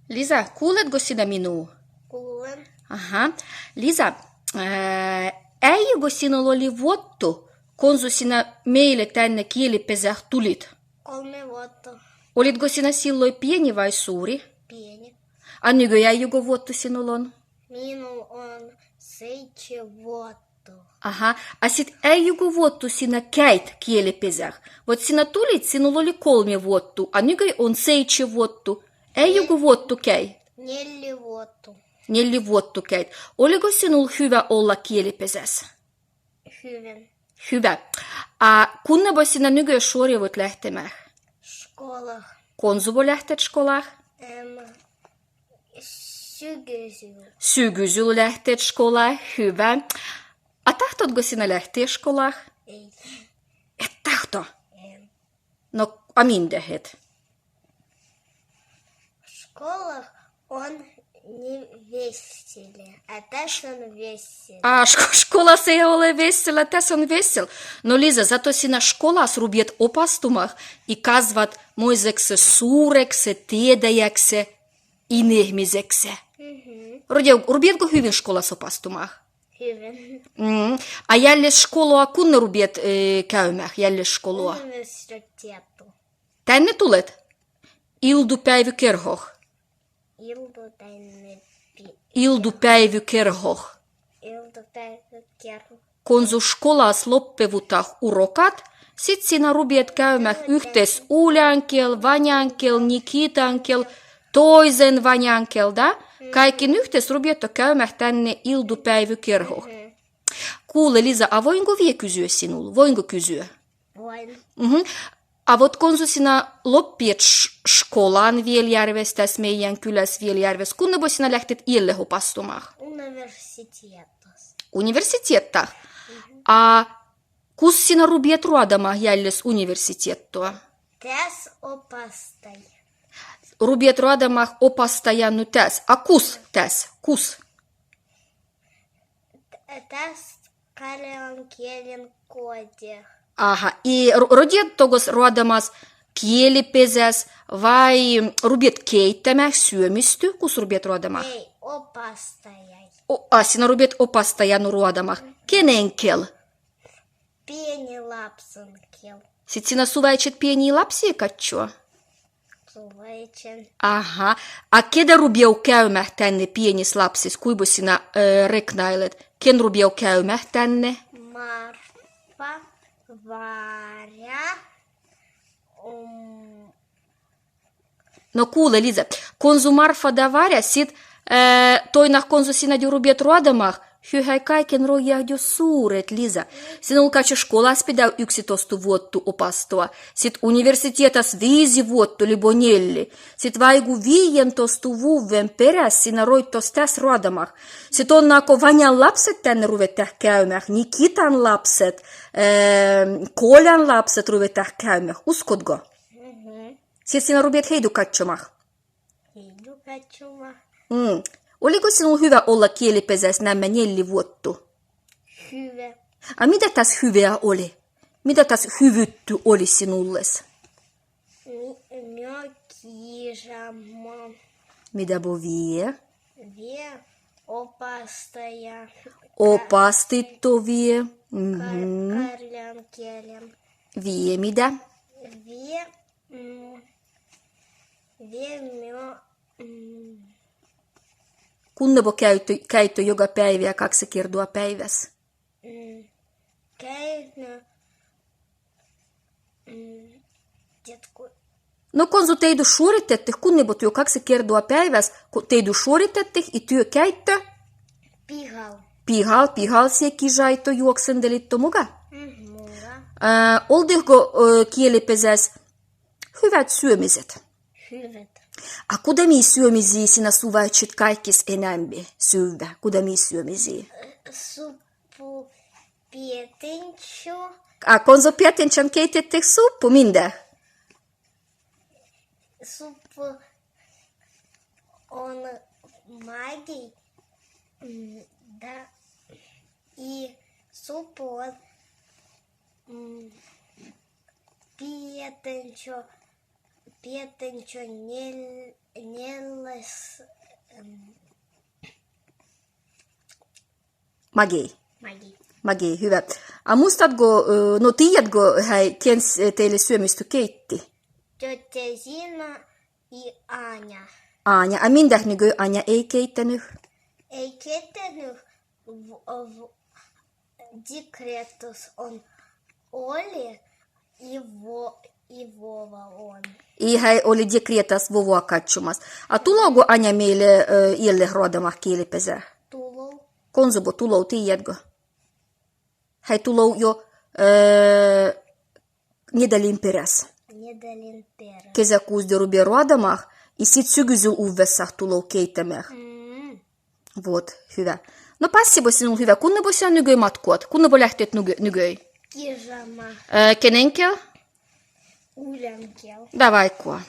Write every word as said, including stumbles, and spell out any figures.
Liza, kuuletgo sinä minua? Kuulen. Aha. Liza, eh, ai jugo sinul oli vuottu, konzo sinä meille tännä Kielipesään tulit? Kolme vuotta. Olitgo sinä silloin pieni vai suuri? Pieni. A nygöjään jugo vuottu sinul on? Minul on seitsemän vuotta. Aha, a sit ai jugo vuottu sinä käit Kielipesään? Vot sinä tulit, sinul oli kolme vuottu, a nygöjään on seitsemän vuottu. Ai jugo vuottu käit? Neljä vuotta. Neljä vuottu käit. Oligo sinul hyvä olla Kielipesään? Hyvä. Hyvä. A kunnebo sinä nygöjään šuorjuvut lähtemään? Školaan. Konzo vuos lähtet školaan? Em, sygysellä. Sygysellä lähtet školaan, hyvä. A tahtotgo sinä lähteä školaan? Ei. Et tahto? En. No, a minne et? Škola on ni vesselä, a tas on vesselä. A, ško-, školas ei ole vesselä, tas on vesselä. No, Liza, zato sinä školas rubiet opastumahan i kasvat moiseks suureks tiedajaksi inemiseksi. Mhm. Rubiet-, rubietgo hyvin školas opastumahan? Hyvin. Mm. A jälles školoa kunne rubiet, eh, käymään, jälles školoa? Universiteettiin. Tänne tulet? Ildupäivykerhoh. Ildu tänne pi-, Ildupäivykerhoh. Ildupäivykerhoh. Konzo školas loppevutat urokat, sit sinä rubiet käymään yhtes uljankiel, vanjankiel, Nikitankiel, toisen vanjankiel, da? Kaikin yhtes rubiet käymään tänne ildupäivykerhoh. Mhm. Kuule, Liza, a voingo vie kysyä sinul? Voingo kysyä? Voin. Mhm. A vot konzo sinä loppiet š-, školan Vieljärves, tas meijan kyläs Vieljärves, kunnebo sinä lähtet iället opastumahan? Universiteettiin. Universiteettiin? Mhm. A kus sinä rubiet ruodamahan jälles universiteettiin? Tas opastaja. Rubiet ruodamahan opastajan nu tas. A kus tas? Kus? T-, tas karjalan kielen kođi. Aha, i ru-, rubiet togos ruodamas Kielipesään vai rubiet keittämään, syömistö, kus rubiet ruodamahan? Ei, opastaja. O, a, sinä rubiet opastajan ruodamahan. Kenen kiel? Pieni lapsen kiel. Sit sinä suvaitset pieniä lapsia katsoo? Suvaitsen. Aha. A keda rubiet käymään tänne pienis lapsis, kuinka sinä, eh, reknailet? Ken rubiet käymään tänne? Marfa, Varja, um, No kuule, Liza, konzo Marfa da Varja, sit, eh, toinna konzo sinä de rubiet ruodamahan, hyyhai kaiken rojahdo suuret, Liza. Sinul kačo školas pidä yksi tostu vuottu opastua. Sit universiteetas viisi vuottu, libo nelli. Sit vaiku viien tostu vuoden peräs sinä roitos tas ruodamahan. Sit onko vanjan lapset tänne ruvetään käymään, Nikitan lapset, eh, Koljan lapset ruvetään käymään. Uskotko? Mhm. Sit sinä rubiet heidu kačomahan. Heidu kačomahan. Mm. Oliko sinun hyvä olla Kielipesään nämä nelli vuottu? Hyvä. A mida tas hyvää oli? Mida tas hyvytty oli sinulles? Mi-, mio kižama. Mida bo vie? Vie opastaja. Opastitto vie. Mhm. Kar-, karjan kielen. Vie mida? Vie Mm, vie mio, mm. Kunnebo käitte, käitte joga päivä kaksi kertaa päiväs? Mm, käimme, mm, tiedätkö. No konzo teidu šuoritette, kunnebo työ kaksi kertaa päiväs, ko-, teidu šuoritette, i työ käitte? Pihal. Pihal, pihal sie kižaitte, juoksendelitte, muka? Mm, muka. Ää, oldihko, ö, Kielipesään Hyvät syömiset. Hyvät. A kudami syömisiä sinä suvaitset kaikis enambi syvvä? Kudami syömisiä? Suppu, pietenču. A konzo pietenčan keitette suppu, minda? Suppu on magi, mm, da, i suppu on, mm, pietenču, pietenču nel-, nella Magee. Magee. Magee, hyvä. A muistatgo, ö, no tiedätkö, hei, ken s-, teille syömistä keitti? Tiotje Zina ja Anja. Anja. A minkä tähden Anja ei keittäny? Ei keittäny, v-, v-, dekretas on, oli, ja vo-, ja vova on. Ja hei oli dekretas vovaa kadjomas. A tulógo Anja meille, ö, iellet ruodamat Kielipesää? Tuló. Gonzobo tuló, tiedätkö? Hei tuló jo, ö, nedállin peräs. Nedállin peräs. Kesäkuusde rubeaa ruodamat, ja sit syggsel uvvesat tuló keittemet. Mm. Vot, hyvä. No, passibo sinulle, hyvä. Kunnepo sia nygöi matkuat? Kunnepo lähtet nygö-, nygöi? Kižama. Ö, kenen kiel? Uljan kiel. Davai, kua.